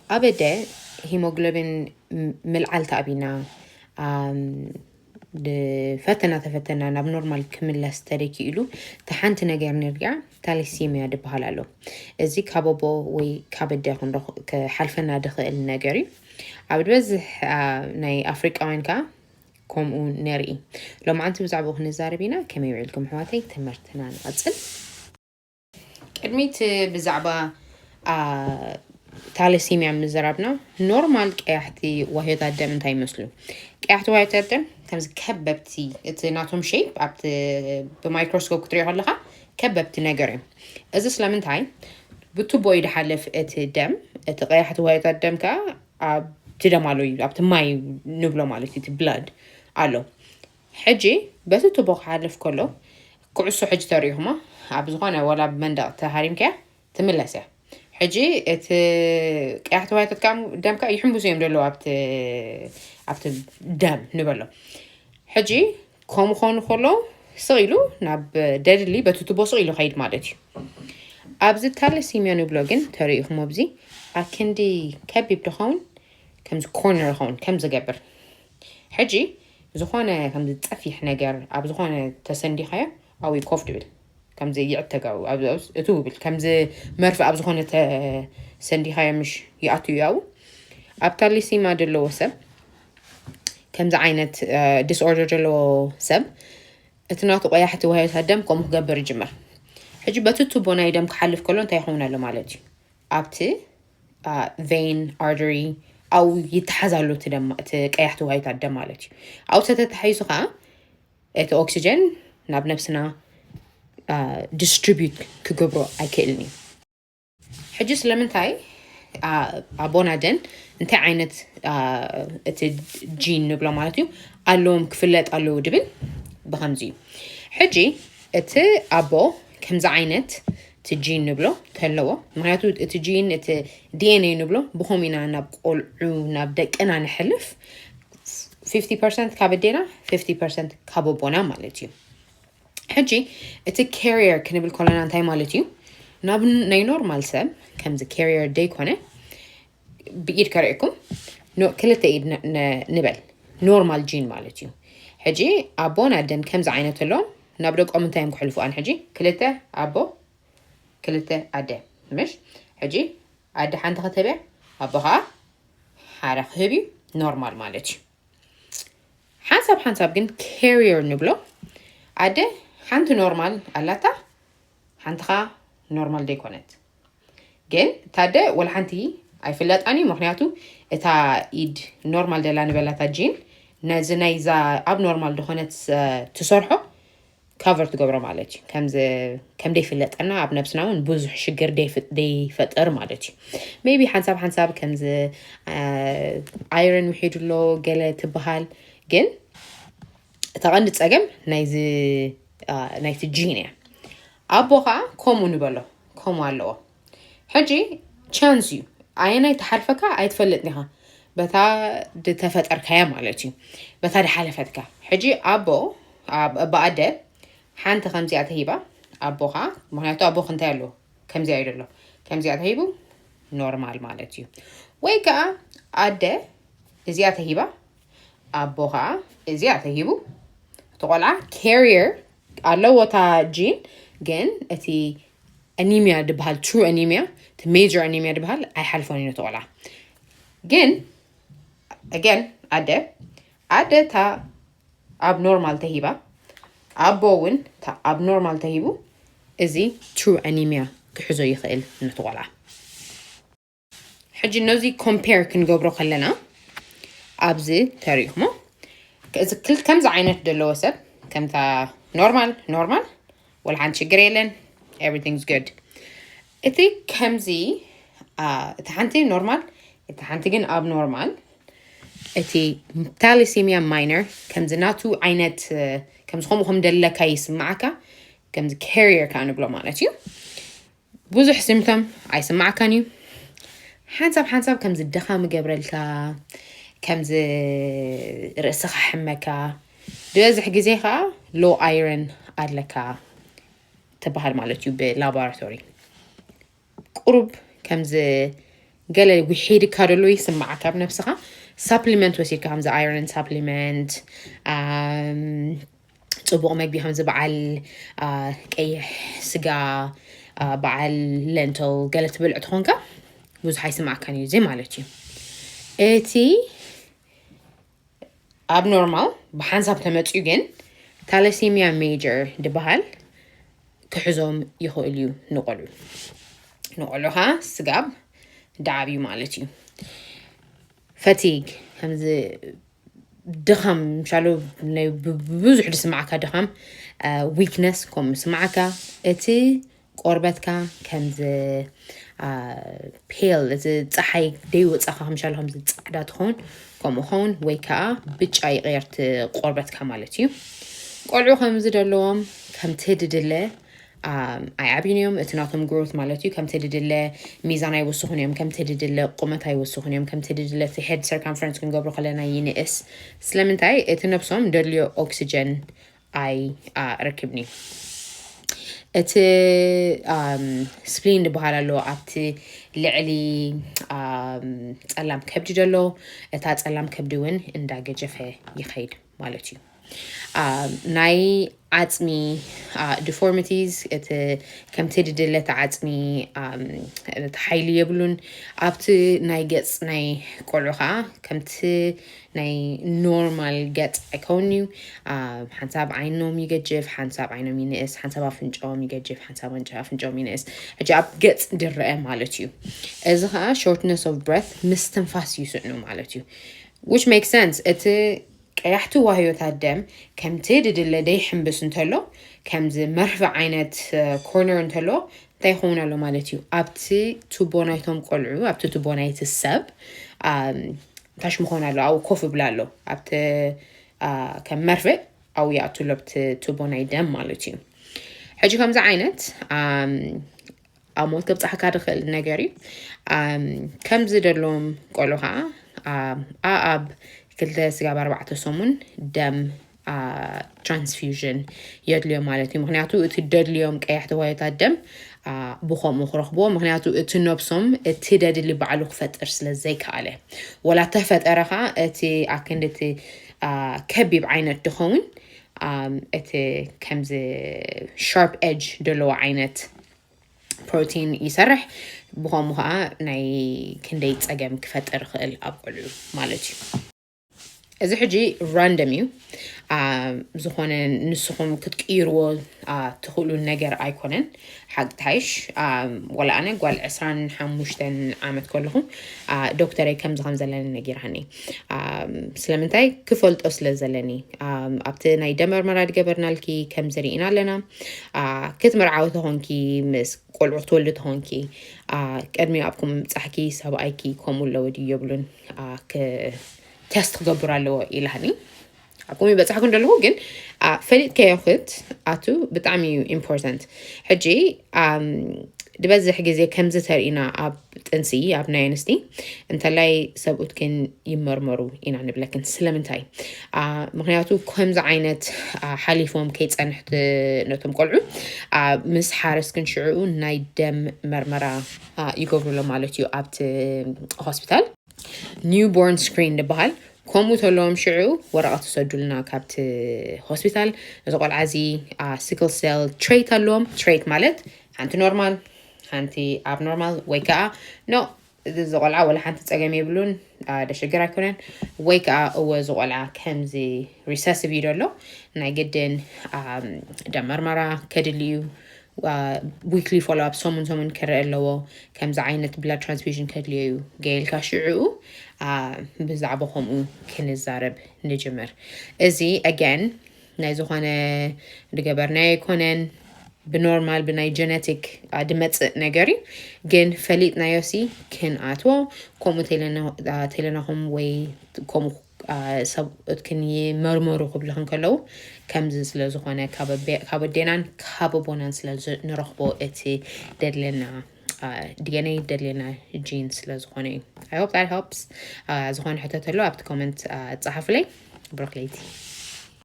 ኣበደ ሂሞግሎቢን ምልዓል ተኣብና ፈተና ተፈተና ናብ ኖርማል ክምለስ ተደኪ ኢሉ። እቲ ሓንቲ ነገር ንርግያ ታሊሲምያ ዝበሃል ኣሎ። እዚ ካብ ኣቦ ወይ ካብ ኣደ ክንረኽ- ክሓልፈና ዝኽእል ነገር እዩ። ኣብ ዝበዝሕ ናይ ኣፍሪቃውያን ከዓ ከምኡ ነርኢ። ሎማዓንቲ ብዛዕባኡ ክንዛረብ ኢና። ከመይ ውዒልኩም ኣሕዋተይ? ትምህርትና ንቐጽል። ቅድሚት ብዛዕባ ታለሲምያ ምዝራብና፣ ኖርማል ቀያሕቲ ዋህዮታት ደም እንታይ ይመስሉ? ቀያሕቲ ዋህዮታት ደም ከምዚ ከበብቲ፣ እቲ ናቶም ሼፕ ኣብቲ ብማይክሮስኮፕ ክትሪኦ ከለካ ከበብቲ ነገር እዮም። እዚ ስለምንታይ? ብቱቦ እዩ ዝሓልፍ እቲ ደም። እቲ ቀያሕቲ ዋህዮታት ደም ከዓ ኣብቲ ደም ኣሎ እዩ፣ ኣብቲ ማይ ንብሎ ማለት እዩ፣ እቲ ብላድ ኣሎ። ሕጂ በቲ ቱቦ ክሓልፍ ከሎ፣ ኩዕሶ ሕጂ ተሪኢኹሞ፣ ኣብ ዝኾነ ወላ ብመንደቕ ተሃሪምከያ ትምለስ እያ። ሕጂ እቲ ቀያሕቲ ዋህዮታት ደም ከዓ ይሕምብሱ እዮም ዘለዉ ኣብቲ ኣብቲ ደም ንበሎ። ሕጂ ከምኡ ኾኑ ከሎ ስቕ ኢሉ ናብ ደድሊ በቲ ቱቦ ስቕ ኢሉ ኸይድ ማለት እዩ። ኣብዚ ታለሲምያ ንብሎ ግን ተሪኢኹሞ፣ ኣብዚ ኣክንዲ ከቢብ ዶ ኸውን፣ ከምዚ ኮርነር ኸውን ከም ዝገብር። ሕጂ ዝኾነ ከምዚ ጸፊሕ ነገር ኣብ ዝኾነ ተሰንዲኻዮ ኣብኡ ኮፍ ድብል፣ ከምዚ ይዕተጋው እቱ ብል፣ ከምዚ መርፍእ ኣብ ዝኾነ ተሰንዲኻዮ ምሽ ይኣቱ እዩ ኣብኡ። ኣብ ታሊሲማ ዘለዎ ሰብ፣ ከምዚ ዓይነት ዲስኦርደር ዘለዎ ሰብ፣ እቲ ናቱ ቀያሕቲ ዋህዮታት ደም ከምኡ ክገብር ይጅምር። ሕጂ በቲ ቱቦ ናይ ደም ክሓልፍ ከሎ እንታይ ይኸውን ኣሎ ማለት እዩ? ኣብቲ ቬን ኣርተሪ ኣብኡ ይተሓዝ ኣሎ እቲ ደም፣ እቲ ቀያሕቲ ዋህዮታት ደም ማለት እዩ። ኣብኡ ተተታሒዙ ከዓ እቲ ኦክሲጀን ናብ ነብስና ዲስትሪቢዩት ክገብሮ ኣይክእልን እዩ። ሕጂ ስለምንታይ ኣቦን ኣደን እንታይ ዓይነት እቲ ጂን ንብሎ ማለት እዩ ኣለዎም ክፍለጥ ኣለዎ ድብል ብከምዚ እዩ። ሕጂ እቲ ኣቦ ከምዚ ዓይነት እቲ ጂን ንብሎ ተለዎ፣ ምክንያቱ እቲ ጂን እቲ ዲኤንኤ ንብሎ ብኸም ኢና ናብ ቆልዑ ናብ ደቅና ንሕልፍ። ፊፍቲ ፐርሰንት ካብ ኣዴና፣ ፊፍቲ ፐርሰንት ካብ ኣቦና ማለት እዩ። ሕጂ እቲ ካሪየር ክንብል ከለና እንታይ ማለት እዩ? ናብ ናይ ኖርማል ሰብ ከምዚ ካሪየር ደይኮነ ብኢድ ከርእኩም፣ ክልተ ኢድ ንበል፣ ኖርማል ጂን ማለት እዩ። ሕጂ ኣቦን ኣደን ከምዚ ዓይነት ኣለዎም፣ ናብ ደቆም እንታይ እዮም ክሕልፉ? ኣን ሕጂ ክልተ ኣቦ ክልተ ኣደ፣ ምሽ? ሕጂ ኣደ ሓንቲ ከተብያ፣ ኣቦ ከዓ ሓደ ክህብ እዩ፣ ኖርማል ማለት እዩ። ሓንሳብ ሓንሳብ ግን ካሪየር ንብሎ። ኣደ ሓንቲ ኖርማል ኣላታ፣ ሓንቲ ከዓ ኖርማል ደይኮነት። ግን እታ ኣደ ወላ ሓንቲ ኣይፍለጣን እዩ፣ ምክንያቱ እታ ኢድ ኖርማል ደላ ንበላታ ጂን ነዚ ናይዛ ኣብ ኖርማል ዝኾነት ትሰርሖ ካቨር ትገብሮ ማለት እዩ። ከም ደይፍለጠና ኣብ ነብስና እውን ብዙሕ ሽግር ደይፈጥር ማለት እዩ። ሜቢ ሓንሳብ ሓንሳብ ከምዚ ኣይረን ውሒዱ ኣሎ ገለ ትበሃል፣ ግን እቲ ቀንዲ ፀገም ናይቲ ጂን እያ። ኣቦ ከዓ ከምኡ ንበሎ፣ ከምኡ ኣለዎ። ሕጂ ቻንስ እዩ፣ ኣየናይ ተሓልፈካ ኣይትፈልጥ ኒኻ፣ በታ ድተፈጠርካያ ማለት እዩ፣ በታ ድሓለፈትካ። ሕጂ ኣቦ ብኣደ ሓንቲ ከምዚኣ ተሂባ፣ ኣቦኻ ምክንያቱ ኣቦ ክንታይ ኣለዎ ከምዚኣ እዩ ደሎ፣ ከምዚኣ ተሂቡ ኖርማል ማለት እዩ። ወይ ከዓ ኣደ እዚኣ ተሂባ፣ ኣቦ ከዓ እዚኣ ተሂቡ፣ እቲ ቆልዓ ካሪየር ኣለዎ እታ ጂን፣ ግን እቲ ኣኒሚያ ድበሃል፣ ትሩ ኣኒሚያ፣ እቲ ሜጀር ኣኒሚያ ድበሃል ኣይሓልፎን እዩ ነቲ ቆልዓ። ግን ኣገን ኣደ ኣደ እታ ኣብ ኖርማል ተሂባ፣ ኣቦ እውን እታ ኣብ ኖርማል ተሂቡ፣ እዚ ትሩ ኣኒሚያ ክሕዞ ይኽእል ነቲ ቆልዓ። ሕጂ ነዚ ኮምፔር ክንገብሮ ከለና ኣብዚ ተሪእኹሞ፣ እዚ ክል- ከምዚ ዓይነት ዘለዎ ሰብ፣ ከምታ ኖርማል ኖርማል፣ ወላ ሓንቲ ሽግር የለን፣ everything's good። እቲ ከምዚ እቲ ሓንቲ ኖርማል፣ እቲ ሓንቲ ግን ኣብ ኖርማል፣ እቲ ታሊሲሚያ ማይነር ከምዚ ናቱ ዓይነት ከምዚ ከምኡ ከም ደለካ ይስማዓካ፣ ከምዚ ካሪየር ከዓ ንብሎ ማለት እዩ። ብዙሕ ሲምቶም ኣይስማዓካን እዩ። ሓንሳብ ሓንሳብ ከምዚ ድኻም ይገብረልካ፣ ከምዚ ርእስኻ ሕመካ፣ ዝበዝሕ ግዜ ከዓ ሎ ኣይረን ኣለካ ትበሃል ማለት እዩ ብላቦራቶሪ። ቁሩብ ከምዚ ገለ ውሒድካ ደሎ ይስማዓካ ኣብ ነብስኻ። ሳፕሊመንት ወሲድካ ከምዚ ኣይረን ሳፕሊመንት፣ ጽቡቕ መግቢ ከምዚ በዓል ቀይሕ ስጋ፣ በዓል ለንተል ገለ ትበልዕ ትኾንካ ብዙሕ ኣይስማዕካን እዩ እዚ ማለት እዩ። እቲ ኣብ ኖርማል ብሓንሳብ ተመፅኡ ግን ታለሲሚያ ሜጀር ዝበሃል ክሕዞም ይኽእል እዩ። ንቆልዑ ንቆልዑኻ ስጋብ ዳዓብ እዩ ማለት እዩ። ፈቲግ ከምዚ ድኻም ምሻሉ ናይ ብዙሕ ዝስማዓካ ድኻም፣ ዊክነስ ከም ስማዓካ፣ እቲ ቆርበትካ ከምዚ ፔል፣ እዚ ፀሓይ ደይወፃኻ ከምሻሉ ከምዚ ፃዕዳ ትኸውን ከምኡ ኸውን ወይ ከዓ ብጫ ይቕየርቲ ቆርበትካ ማለት እዩ። ቆልዑ ከምዚ ደለዎም ከምቲ ድድለ ኣይዓብዩን እዮም። እቲ ናቶም ግሮት ማለት እዩ ከምቲ ድድለ ሚዛን ኣይወስኹን እዮም፣ ከምቲ ድድለ ቁመት ኣይወስኹን እዮም፣ ከምቲ ድድለ እቲ ሄድ ሰርከምፈረንስ ክንገብሮ ከለና ይንእስ። ስለምንታይ? እቲ ነብሶም ደድልዮ ኦክሲጀን ኣይ ረክብኒ። እቲ ስፕሊን ዝበሃል ኣሎ ኣብቲ ልዕሊ ጸላም ከብዲ ዘሎ፣ እታ ጸላም ከብዲ እውን እንዳገጀፈ ይኸይድ ማለት እዩ። ናይ ዓፅሚ ዲፎርሚቲስ እቲ ከምቲ ድድለ እቲ ዓፅሚ እቲ ሓይሊ የብሉን። ኣብቲ ናይ ገፅ ናይ ቆልዑ ከዓ ከምቲ ናይ ኖርማል ገፅ ኣይከውን እዩ። ሓንሳብ ዓይኖም ይገጅፍ፣ ሓንሳብ ዓይኖም ይንእስ፣ ሓንሳብ ኣፍንጫኦም ይገጅፍ፣ ሓንሳብ ኣፍንጫኦም ይንእስ። ሕጂ ኣብ ገፅ ድረአ ማለት እዩ። እዚ ከዓ shortness of breath፣ ምስትንፋስ ይስዕኑ ማለት እዩ። Which makes sense። እቲ ቀያሕቲ ዋህዮታት ደም ከምቲ ድድለ ደይሕምብስ እንተሎ፣ ከምዚ መርፍእ ዓይነት ኮርነር እንተሎ እንታይ ይኸውን ኣሎ ማለት እዩ? ኣብቲ ቱቦ ናይቶም ቆልዑ፣ ኣብቲ ቱቦ ናይቲ ሰብ ታሽሙ ኾን ኣሎ፣ ኣብኡ ኮፍ ብላ ኣሎ። ኣብቲ ከም መርፍእ ኣብኡ ይኣቱ ኣሎ፣ ኣብቲ ቱቦ ናይ ደም ማለት እዩ። ሕጂ ከምዚ ዓይነት ኣብ ሞት ከብፅሓካ ዝኽእል ነገር እዩ። ከምዚ ደሎም ቆልዑ ከዓ ኣኣብ ክልተ ስጋብ ኣርባዕተ ሰሙን ደም ትራንስፊውዥን የድልዮም ማለት እዩ። ምክንያቱ እቲ ደድልዮም ቀያሕቲ ዋዮታት ደም ብኸምኡ ክረኽብዎ፣ ምክንያቱ እቲ ነብሶም እቲ ደድሊ ባዕሉ ክፈጥር ስለ ዘይከኣለ፣ ወላ ተፈጠረ ከዓ እቲ ኣክንዲ እቲ ከቢብ ዓይነት ድኸውን እቲ ከምዚ ሻርፕ ኤጅ ዘለዎ ዓይነት ፕሮቲን ይሰርሕ። ብኸምኡ ከዓ ናይ ክንደይ ፀገም ክፈጥር ይኽእል ኣብ ቆልዑ ማለት እዩ። እዚ ሕጂ ራንደም እዩ። ዝኾነ ንስኹም ክትቅይርዎ ትኽእሉ ነገር ኣይኮነን። ሓቂ ተሓይሽ፣ ወላ ኣነ ጓል ዕስራን ሓሙሽተን ዓመት ከለኹ ዶክተረይ ከምዚ ከም ዘለኒ ነጊራኒ። ስለምንታይ? ክፈልጦ ስለ ዘለኒ። ኣብቲ ናይ ደም መርመራ ዝገበርናልኪ ከምዚ ርኢና ኣለና። ክትምርዓዊ ተኾንኪ፣ ምስ ቆልዑ ክትወልዲ ተኾንኪ፣ ቅድሚ ኣብኩም ምብፃሕኪ ሰብኣይኪ ከምኡ ኣለዎ ድዩ የብሉን ቴስት ክገብር ኣለዎ ኢላኒ። ኣብኩም ይበፃሕኩ እንደለኹ ግን ፈሊጥከዮ ክት ኣቱ ብጣዕሚ እዩ ኢምፖርታንት። ሕጂ ዝበዝሕ ግዜ ከምዚ ተርኢና ኣብ ጥንሲ ኣብ ናይ ኣንስቲ እንተላይ ሰብኡትክን ይመርመሩ ኢና ንብለክን። ስለምንታይ? ምክንያቱ ከምዚ ዓይነት ሓሊፎም ከይፀንሕ ነቶም ቆልዑ ምስ ሓረስክን ሽዕኡ ናይ ደም መርመራ ይገብሩሎ ማለት እዩ ኣብቲ ሆስፒታል። ኒውቦርን ስክሪን ዝበሃል ከምኡ ተለዎም ሽዑ ወረቐት ትሰዱልና ካብቲ ሆስፒታል። እዚ ቆልዓ እዚ ሲክል ሴል ትሬት ኣለዎም። ትሬት ማለት ሓንቲ ኖርማል ሓንቲ ኣብ ኖርማል ወይ ከዓ ኖ እዚ ቆልዓ ወላ ሓንቲ ፀገም የብሉን፣ ደሽግር ኣይኮነን። ወይ ከዓ እወ እዚ ቆልዓ ከምዚ ሪሰሲቭ እዩ ደሎ ናይ ግድን ደም መርመራ ከድሊ እዩ። ዊክሊ ፎሎ ኣፕ ሰሙን ሰሙን ክረአ ኣለዎ። ከምዚ ዓይነት ብላድ ትራንስፊውዥን ከድልዮ እዩ ገይልካ ሽዕኡ ብዛዕባ ከምኡ ክንዛረብ ንጅምር። እዚ ኣጋን ናይ ዝኾነ ዝገበርናዮ ኣይኮነን። ብኖርማል ብናይ ጀነቲክ ድመፅእ ነገር እዩ። ግን ፈሊጥናዮ ሲ ክንኣትዎ ከምኡ ተይለናኹም ወይ ከምኡ ሰብኡትክን ይመርመሩ ክብልኽን ከለዉ ከምዚ ስለ ዝኾነ ካብ ኣዴናን ካብ ኣቦናን ስለ ንረኽቦ እቲ ደድለና ዲኤንኤ ደድለና ጂን ስለ ዝኾነ እዩ። I hope that helps። ዝኾነ ሕቶ ተሎ ኣብቲ ኮመንት ፀሓፉለይ። ብሩክ ለይቲ።